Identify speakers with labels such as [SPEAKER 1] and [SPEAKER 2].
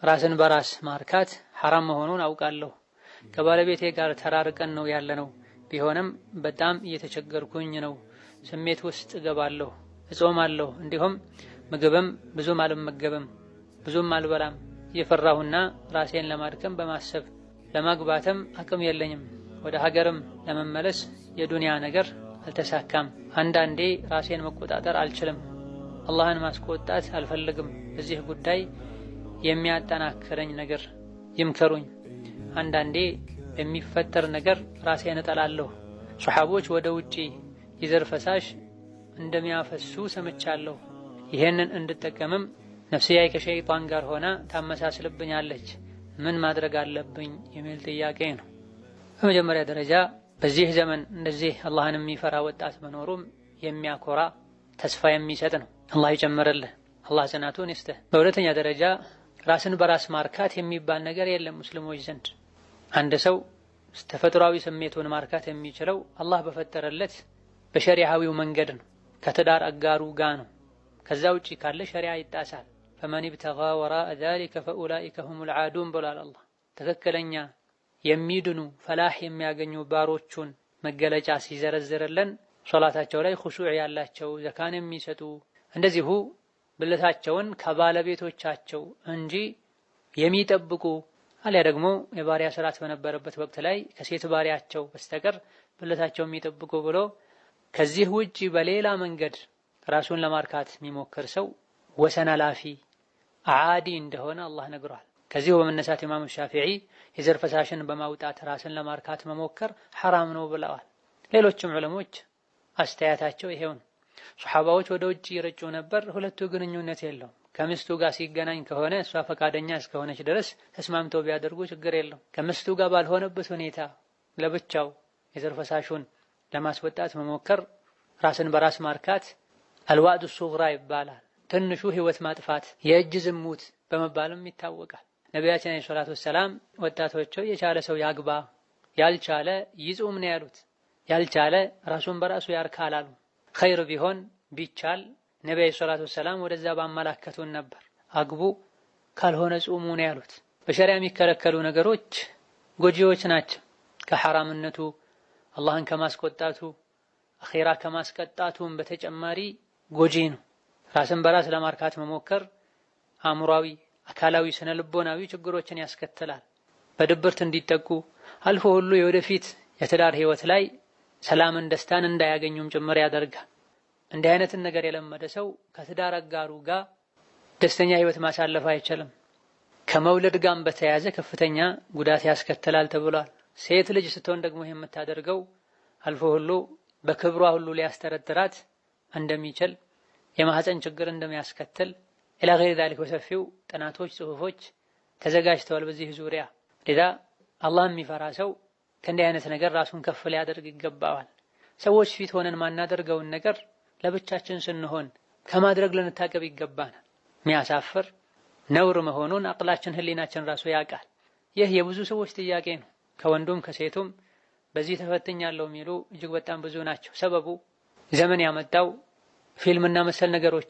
[SPEAKER 1] ራስን በራስ ማርካት ሐራም መሆኑን አውቃለሁ። ከባለቤቴ ጋር ተራርቀን ነው ያለነው። ቢሆንም በጣም እየተቸገርኩኝ ነው። ስሜት ውስጥ እገባለሁ፣ እጾማለሁ፣ እንዲሁም ምግብም ብዙም አልመገብም፣ ብዙም አልበላም። እየፈራሁና ራሴን ለማድከም በማሰብ ለማግባትም አቅም የለኝም። ወደ ሀገርም ለመመለስ የዱንያ ነገር አልተሳካም። አንዳንዴ ራሴን መቆጣጠር አልችልም። አላህን ማስቆጣት አልፈልግም። በዚህ ጉዳይ የሚያጠናክረኝ ነገር ይምከሩኝ። አንዳንዴ በሚፈጠር ነገር ራሴን እጠላለሁ። ሶሐቦች ወደ ውጪ የዘር ፈሳሽ እንደሚያፈሱ ሰምቻለሁ። ይሄንን እንድጠቀምም ነፍስያዬ ከሸይጣን ጋር ሆና ታመሳስልብኛለች። ምን ማድረግ አለብኝ የሚል ጥያቄ ነው። በመጀመሪያ ደረጃ በዚህ ዘመን እንደዚህ አላህን የሚፈራ ወጣት መኖሩም የሚያኮራ ተስፋ የሚሰጥ ነው። አላህ ይጨምርልህ፣ አላህ ጽናቱን ይስጥህ። በሁለተኛ ደረጃ ራስን በራስ ማርካት የሚባል ነገር የለም ሙስሊሞች ዘንድ። አንድ ሰው ተፈጥሯዊ ስሜቱን ማርካት የሚችለው አላህ በፈጠረለት በሸሪዓዊው መንገድ ነው፣ ከትዳር አጋሩ ጋ ነው። ከዛ ውጪ ካለ ሸሪዓ ይጣሳል። فمن ابتغى وراء ذلك فأولئك هم العادون ብሏል አላህ። ትክክለኛ የሚድኑ ፈላህ የሚያገኙ ባሮቹን መገለጫ ሲዘረዝርልን ሶላታቸው ላይ ኹሹዕ ያላቸው፣ ዘካን የሚሰጡ እንደዚሁ ብልታቸውን ከባለቤቶቻቸው እንጂ የሚጠብቁ አሊያ ደግሞ የባሪያ ስርዓት በነበረበት ወቅት ላይ ከሴት ባሪያቸው በስተቀር ብልታቸው የሚጠብቁ ብሎ ከዚህ ውጪ በሌላ መንገድ ራሱን ለማርካት የሚሞክር ሰው ወሰን አላፊ ዓዲ እንደሆነ አላህ ነግሯል። ከዚሁ በመነሳት ኢማሙ ሻፊዒ የዘር ፈሳሽን በማውጣት ራስን ለማርካት መሞከር ሐራም ነው ብለዋል። ሌሎችም ዑለሞች አስተያየታቸው ይሄው ነው። ሶሐባዎች ወደ ውጭ ይረጩ ነበር። ሁለቱ ግንኙነት የለውም። ከሚስቱ ጋር ሲገናኝ ከሆነ እሷ ፈቃደኛ እስከሆነች ድረስ ተስማምተው ቢያደርጉ ችግር የለውም። ከሚስቱ ጋር ባልሆነበት ሁኔታ ለብቻው የዘር ፈሳሹን ለማስወጣት መሞከር ራስን በራስ ማርካት አልዋዕዱ ሱግራ ይባላል። ትንሹ ህይወት ማጥፋት የእጅ ዝሙት በመባልም ይታወቃል። ነቢያችን ዓለይሂ ሰላቱ ወሰላም ወጣቶች የቻለ ሰው ያግባ፣ ያልቻለ ይጹም ነው ያሉት። ያልቻለ ራሱን በራሱ ያርካል አሉ። ኸይር ቢሆን ቢቻል ነቢ ዓለይሂ ሰላቱ ወሰላም ወደዛ ባመላከቱን ነበር። አግቡ ካልሆነ ጹሙ ነው ያሉት። በሸሪያ የሚከለከሉ ነገሮች ጎጂዎች ናቸው። ከሐራምነቱ አላህን ከማስቆጣቱ አኼራ ከማስቀጣቱም በተጨማሪ ጎጂ ነው። ራስን በራስ ለማርካት መሞከር አእምሯዊ፣ አካላዊ፣ ስነ ልቦናዊ ችግሮችን ያስከትላል። በድብርት እንዲጠቁ አልፎ ሁሉ የወደፊት የትዳር ህይወት ላይ ሰላምን፣ ደስታን እንዳያገኙም ጭምር ያደርጋል። እንዲህ አይነትን ነገር የለመደ ሰው ከትዳር አጋሩ ጋር ደስተኛ ህይወት ማሳለፍ አይችልም። ከመውለድ ጋርም በተያያዘ ከፍተኛ ጉዳት ያስከትላል ተብሏል። ሴት ልጅ ስትሆን ደግሞ ይሄ የምታደርገው አልፎ ሁሉ በክብሯ ሁሉ ሊያስጠረጥራት እንደሚችል የማህፀን ችግር እንደሚያስከትል ኢላ ገይሪ ዛሊክ በሰፊው ጥናቶች፣ ጽሁፎች ተዘጋጅተዋል በዚህ ዙሪያ። ሌላ አላህ የሚፈራ ሰው ከእንዲህ አይነት ነገር ራሱን ከፍ ሊያደርግ ይገባዋል። ሰዎች ፊት ሆነን ማናደርገውን ነገር ለብቻችን ስንሆን ከማድረግ ልንታቀብ ይገባናል። የሚያሳፍር ነውር መሆኑን አቅላችን ህሊናችን ራሱ ያውቃል። ይህ የብዙ ሰዎች ጥያቄ ነው። ከወንዱም ከሴቱም በዚህ ተፈትኛለሁ የሚሉ እጅግ በጣም ብዙ ናቸው። ሰበቡ ዘመን ያመጣው ፊልምና መሰል ነገሮች።